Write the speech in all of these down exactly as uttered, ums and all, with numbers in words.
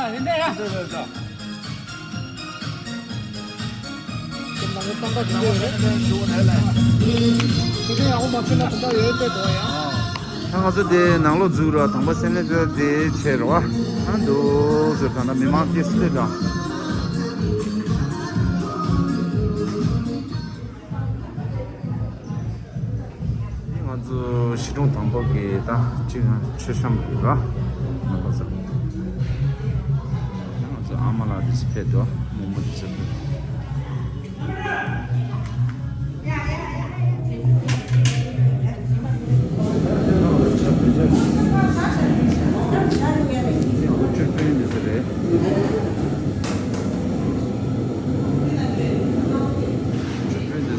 ད་ང་ཚོ་དེ་ནང་ལོགས་འཛུལ་ར་དང་པོ་སེམས་ལས་དེ་ཆེ་ར་བ། ཨ་འདུག་ཟེར་ད་ལྟ་མི་མང་ཏིས་ལས་ད། ང་ཚོ་གཞིས་གྲོང་དང་པོ་གི་ད་གཅིག་མཆོད་བཤམས་རེད་ར། ང་ཚོ་ང་ཚོ་ཨ་མ་ལགས་དེ་ཕེབས་འདུག་མོག་མོག་དེ་ཕེབས།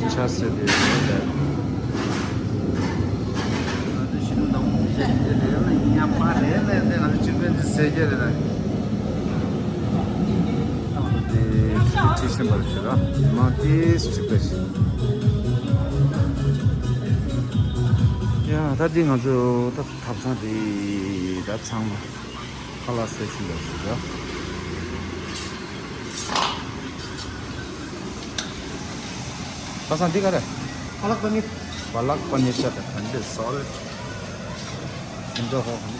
ཆ་ཟེར་དེ་རེད། ང་ཚོ་ཤི་ནུ་དང་པོ་མི་ཤེས་དེ་རེད་ལ་ཡིན་ཡང་པ་རེད་ལ་དེ་ང་ཚོ་ཕྱིར་འབུད་དེ་ཟེར་རྒྱུ་རེད་ལ། དེ་ཁྲི་ཤིང་པར་ཞུ་ར་མ་དེ་ཅིག་པ་ཞིག་ཡ་ད་འདི་ང་ཚོ་ད་ཐབ་ཚང་དེ་ད་ཚང་མ་ཁ་ལག་ཟས་ཤིང་པར་ཞུ་ར། པ་སངས་འདི་ག་རེ། པ་ལག་པ་ནི། པ་ལག་པ་ནི་ཤ་དང་ག་འདྲ་སོལ། ཨིན་ཇོ་ཧོ་ཧོ་ཧོ།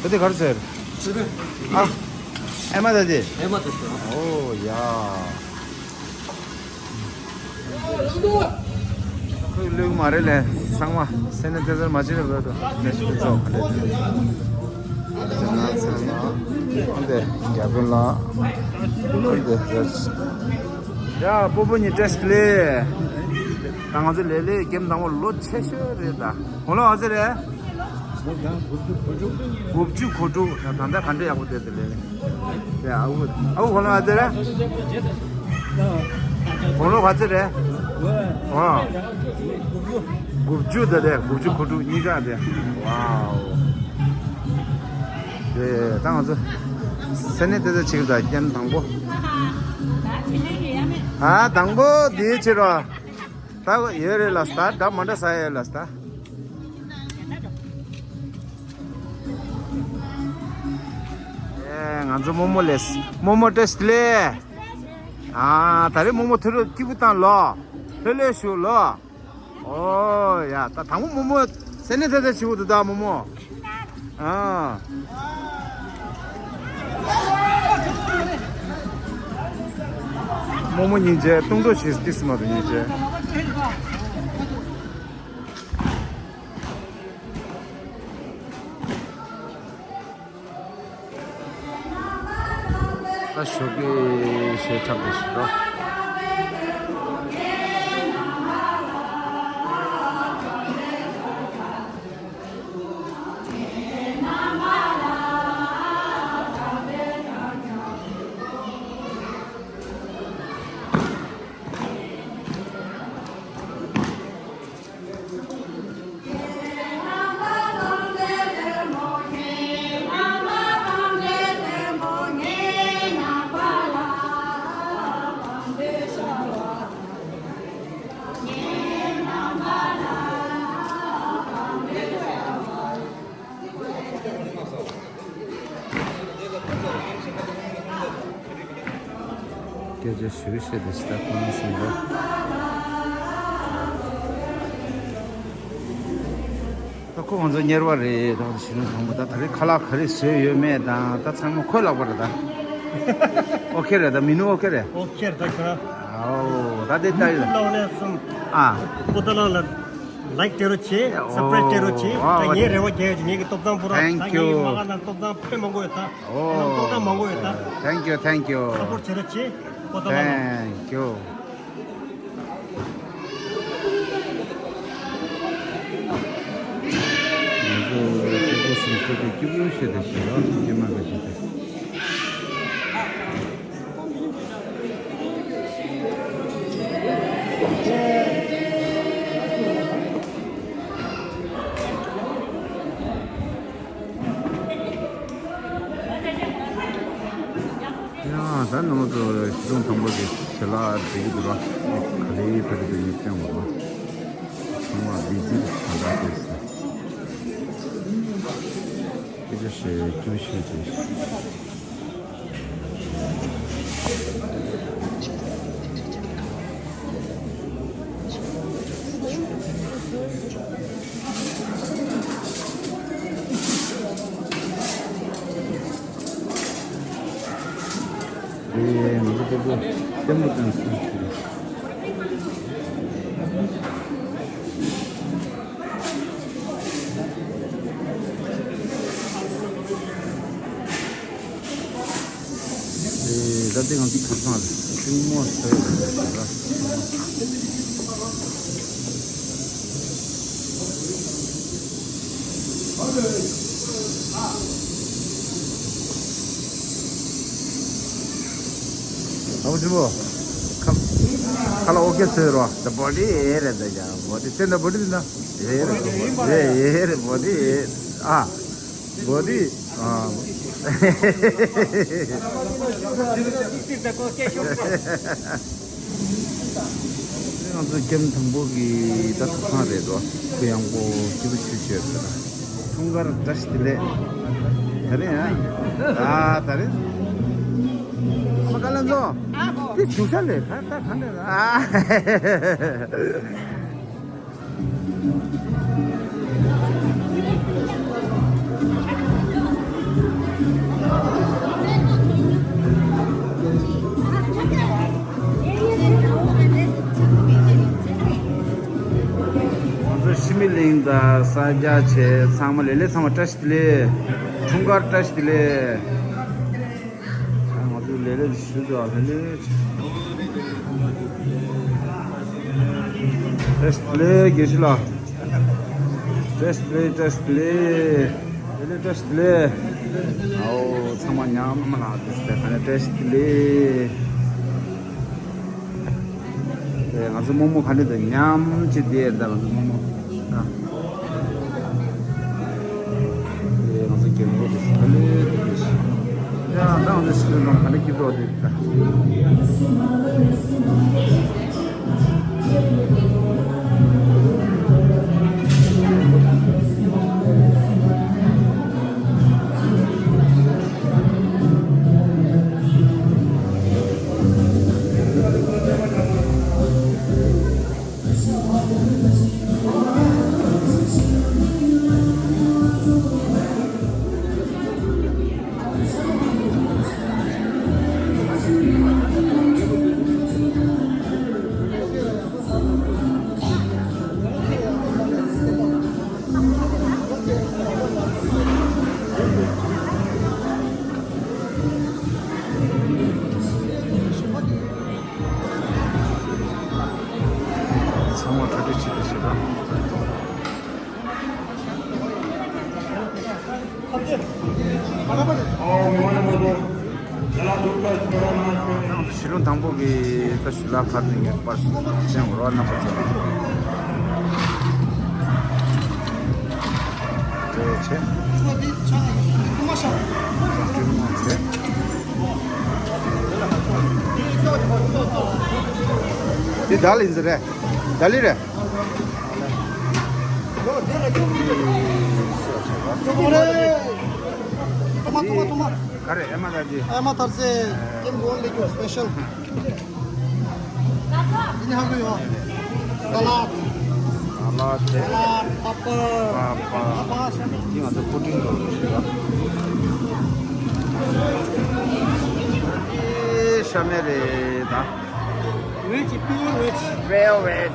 ད་དེ་ག་རེ་ཟེར། ཨ། ཨེ་མ་ད་དེ། ཨེ་མ་ད་དེ། ཨོ་ཡ། ཁོས་ལུག་མ་རེད་ལས་ཚང་མ་སེམས་ནས་དེ་ཚོར་མ་བྱེད་རེད་ལོས་དོ་ནས་ཤི་ཚོགས་ག་འདྲ་དེ། ང་ཚོ་ལ་ཨ་འདི་རྒྱ་དཔོན་ལ་ཨ་འདི་རེད། ཡ་སྤོ་བོ་གཉིས་བཀྲ་ཤིས་བདེ་ལེགས། ད་ང་ཚོ་ལས་ལས་ཀེམ་དང་པོ་ལོ་ཆེ་ཤོས་རེད་ད། ཧོ་ལོ་ཨ་ཙི་རེད། དགུ་བཅུ་གོ་དྲུག་ད་ད་ལྟ་ག་འདྲ་ཡག་པོ་བསྡད་དེ་ལས་ལས། ཡ་ཨ་ཁུ་ཨ་ཁུ་ཧོ་ལོ་ཨ་ཙི་རེད། ཧོ་ལོ་ག་ཙི་རེད། ཨོ། དགུ་བཅུ་ད་རེད་དགུ་བཅུ་གོ་དྲུག་གཉིས་ཀ་རེད། ཝའོ། དེ་ད་ང་ཚོ་སེ་ནེ་དེ་ཚོ་ཆིག་ད་རྐྱེན་དང་པོ། ཨ་དང་པོ་དེའི་ཕྱིར་རོ། ད་ཡོད་རེད་ལ་སྟ་ད་མ་འདྲ་ས་ཡོད་ལ་སྟ། ཨེ་ང་ཚོ་རྨོ་མོ་ལས་རྨོ་མོ་བཀྲ་ཤིས་བདེ་ལེགས། ཨ་ད་རེས་རྨོ་མོ་ཐུག་རོགས་སྐྱིད་པོ་བཏང་ལོ། ལྷོད་ལྷོད་བཞུགས་ལོ། ཨོ་ཡ་ད་དང་པོ་རྨོ་མོ་སེ་ནེ་ཐེ་ཐེ་བྱེད་དགོས་འདུག་ད་རྨོ་མོ། ཨ། རྨོ་མོ་སྙིང་རྗེ་བཏུང་འགྲོ་ཞེས་ཏིས་མ་དུ་སྙིང་རྗེ། ད་ཞོགས་ཀས་ཞེ་དྲག་པོ་ཞིག་རོ། སྐད་ཆ་ཞུ་ཤེས་དེ་ཞིག་ད་ཁོང་གསུངས་རོགས། ད་ཁོ་ང་ཚོ་གཉེར་བ་རེད་ད་ཞུ་ན་དང་པོ་ད་ད་རེས་ཁ་ལག་ག་རེ་བཟོས་ཡོད་མེད་དང་ད་ཚང་མ་ཁོའི་ལག་པ་རེད་ད། ཨོ་ཁེ་རེད་ད་མི་ནུ་ཨོ་ཁེ་རེད། ཨོ་ཁེ་རེད་ད་ཁྱོད་རང་། ཨོ་ད་དེ་ལྟ་ཡིན་ལ། ལ་ལ་སོང་། ཨ། པོ་ཏ་ལ་ལ། ལའིཀ་སྤྲད་རོགས་བྱེད། སབ་སི་ཀ་རའིབ་སྤྲད་རོགས་བྱེད། ད་ངས་རེ་བ་རྒྱག་ཡོད་ཀྱི་ངེད་ཀྱི་སྟོབས་ཚང་པོ་ར་ད་ངེད་ཀྱི་མ་ག་ན་སྟོབས་ཚང་དཔེ་མང་པོ་ཡོད་ད། ཨོ། སྟོབས་ཚང་མང་པོ་ཡོད་ད། Thank you, thank you. སབ་པོར་བྱེད་རོགས་བྱེད། པོ་ཏ་ལ་ལ། Thank you. ང་ཚོ་སྐྱིད་པོ་སེམས་སྐྱིད་པོ་སྐྱིད་པོ་ཞེས་དེ་ཞེས་རོགས་སྐྱིད་མ་ག་ཞེས་དེ། ཡང་ད་ནང་དུ་གཞིས་གྲོང་དང་པོ་གི་ཞལ་ལག་བསྡད་ཀྱི་འདུག་ར། ག་ལེ་ཕ་གི་དུ་ཡིན་སྟེང་བ་ར། ཚང་མ་བི་ཟི་ཞལ་ལག་བསྡད་ཟེར། ཞེས་སྐྱིད་པོ་ཞུ་ཅིག་ཨེ། ང་ཚོ་ལྟ་བུ་ལྟད་མོ་སྟོན་སྲིད་ཀྱི་རེད། ཨེ། ད་ལྟའི་ང་ཚོ་གུར་ཚང་རེད། ཤུག་མོ་ཟེར་བ་རེད་ཟེར་ར། ཨ་བུ་ཆེན་པོ། ཁ་ཁ་ལ་ཨོ་ཁེ་ཟེར་རོ། ད་བོ་ཌི་ཨེ་རེད། ད་ཡ་བོ་ཌི་ཙན་ད་བོ་ཌི་ཟེར་ན། ཨེ་རེད། ཨེ་ཨེ་རེད། བོ་ཌི་ཨེ། ཨ། བོ་ཌི། ཨ། ང་ཚོ་ཀེམ་དང་པོ་གི་ད་ཐོག་ཁང་རེད་དོ། གུ་ཡངས་པོ་སྐྱིད་པོ་ཆུ་ཆེ་ཟེར། འཁྲུངས་སྐར་བཀྲ་ཤིས་བདེ་ལེགས། ད་རེས་ཨ། ཨ། ད་རེས། ཨ་མ་ཀ་ལན་ཚོ། ཨ་ཧོ། དེ་བྱུང་ས་ལས་ད་ད་ག་འདྲ། ཨ། ང་ཚོ་ཤི་མི་གླིང་དང་ས་རྒྱ་ཆེ་ཚང་མ་ལེ་ལེ། ཚང་མ་བཀྲ་ཤིས་བདེ་ལེགས། འཁྲུངས་སྐར་བཀྲ་ཤིས་བདེ་ལེགས། ང་ཚོ་ལེ་ལེ་ཞུ་དགོས། ལེ་ལེ། བཀྲ་ཤིས་བདེ་ལེགས། དགེ་བཤེས་ལགས། བཀྲ་ཤིས་བདེ་ལེགས། བཀྲ་ཤིས་བདེ་ལེགས། ལེ་ལེ། བཀྲ་ཤིས་བདེ་ལེགས། ཨའོ། ཚང་མ་མཉམ་ལ་དེ་སྟེ་ག་ནས་བཀྲ་ཤིས་བདེ་ལེགས། ཨེ། ང་ཚོ་རྨོ་མོ་ག་ནས་དང་མཉམ་གཅིག་བསྡད་ཡོད། ད་ང་ཚོ་རྨོ་མོ། ཨ། ཨེ། ང་ཚོ་རྒན་གོག་དེ་ག་ལེ་དེ་ཡ། ད་ང་ཚོ་ཤི་ལོ་ནང་ག་ནས་སྐྱིད་པོ་དེ་ད། ཚང་མ་གྲ་སྒྲིག་བྱེད་དུ་བྱེད་པ། གཞིས་ལུང་དང་པོ་གི་ད་ཞུ་ལག་ཁར་ནས་ངེས་པར་སེམས་རོ་རྣམ་པ་ཚོ་ལ་འབྲེལ་བ་བྱས། འདི་ད་ལིན་ཟེར་རེད། ད་ལི་རེད། ཐོ་མ་ཐོ་མ་ཐོ་མ། ག་རེ། ཨེ་མ་ད་ཅི། ཨེ་མ་ཐར་ཟེ། ཀེམ་གོང་ལེགས་ཀྱོ་སི་པེ་ཤལ། འདི་ནི་ཧ་གོ་ཡོད། ས་ལད། ས་ལད་དེ། ས་ལད། པ་པར། པ་པར། པ་པར། འདི་ང་ཚོ་པུ་ཏིང་འགྲོ་རེད་ཤི་ཡ། ཨེ། ཤ་མེད་རེད་ད། Veg, pure veg. Pure veg.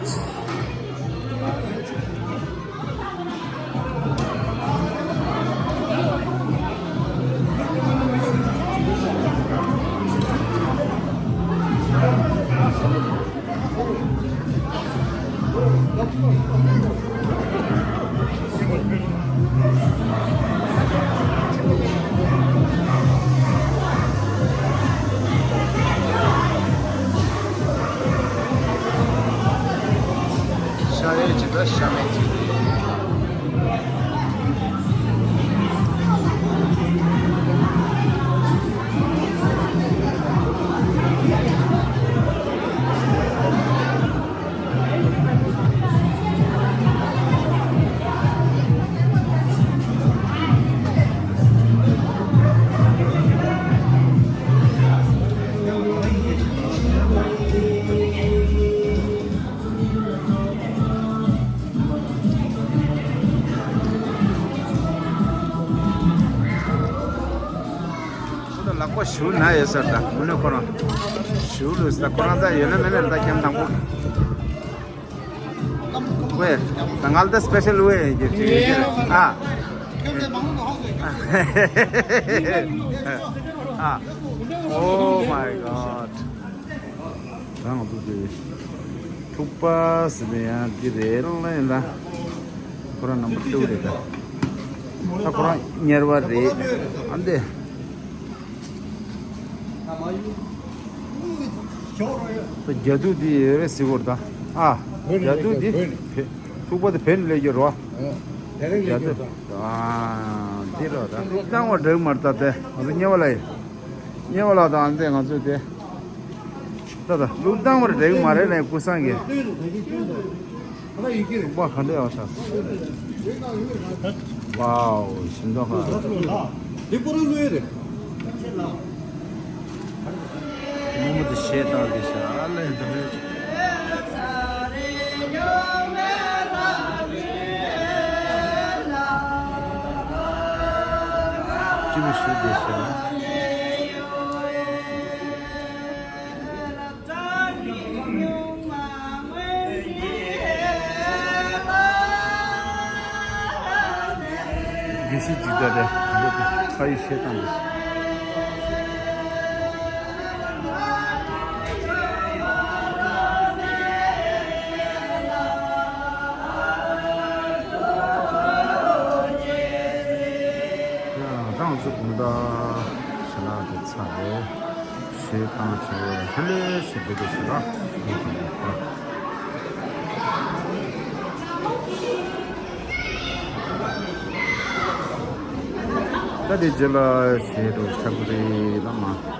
ལག་པ་ཞུ་ན་ཡོད་ས་ད་མུ་ནེ་ཁོ་རང་ཞུ་ལུས་ད་ཁོ་རང་ད་ཡོད་ན་མེད་ན་ད་སྐྱེམས་དང་པོ། ཝེ། ད་ང་ལ་ད་སི་པེ་ཤལ་ཝེ་ཡོད་ཀྱི་ཨ། ཨ། Oh my God. ད་ང་ཚོ་དེ་ཐུག་པ་ཟེར་ནས་ཡང་འདི་རེད་ལ་ཡིན་ད། ཁོ་རང་ནམ་བར་ཊུ་རེད་ད། ད་ཁོ་རང་གཉེར་བ་རེད། ཨ་འདི། ད་རྒྱ་སྡུག་འདི་ཡོད་རེད་ཟེར་གོ་ད། ཨ། རྒྱ་སྡུག་འདི་བོད་ནས། ཐུག་པ་དེ་བོད་ནས་སླེབས་ཡོད་རོ། རྒྱ་སྡུག་ཨ། འདི་རོ་ད། ལུག་བཏང་བ་འགྲིག་མ་རེད་ད་དེ་ང་ཚོ་གཉེར་བ་ལ་ཡིན། གཉེར་བ་ལ་ད་ཨ་འདི་ང་ཚོ་དེ། ད་ད་ལུག་བཏང་བར་འགྲིག་མ་རེད་ལས་ཀུན་བཟང་གིས། ལུག་པ་ག་འདྲ་ཡོད་ས། ཝའོ་ཞིམ་མདོག་ཁ། འདི་པོ་རུ་ལུས་རེད། མོ་མོ་དེ་ཤེས་དང་དེ་ཤ་ལས་འདི་རེད། ཅི་མི་ཤེས་དེ་ཤ། དགེ་བཤེས་ཇི་ལྟར་རེད། ཁ་ཡི་ཤེས་དང་རེད། ད་ང་ཚོ་དགོང་དག་ཞལ་ལག་དེ་ཚར་རེད། ཞེས་བཏང་བྱས་ཧ་ལས་ཞེས་འབོད་དེ་ཞེས་ར། ད་དེ་རྗེས་ལ་ཞེས་རོ་ཆག་རེད་ལ་མ།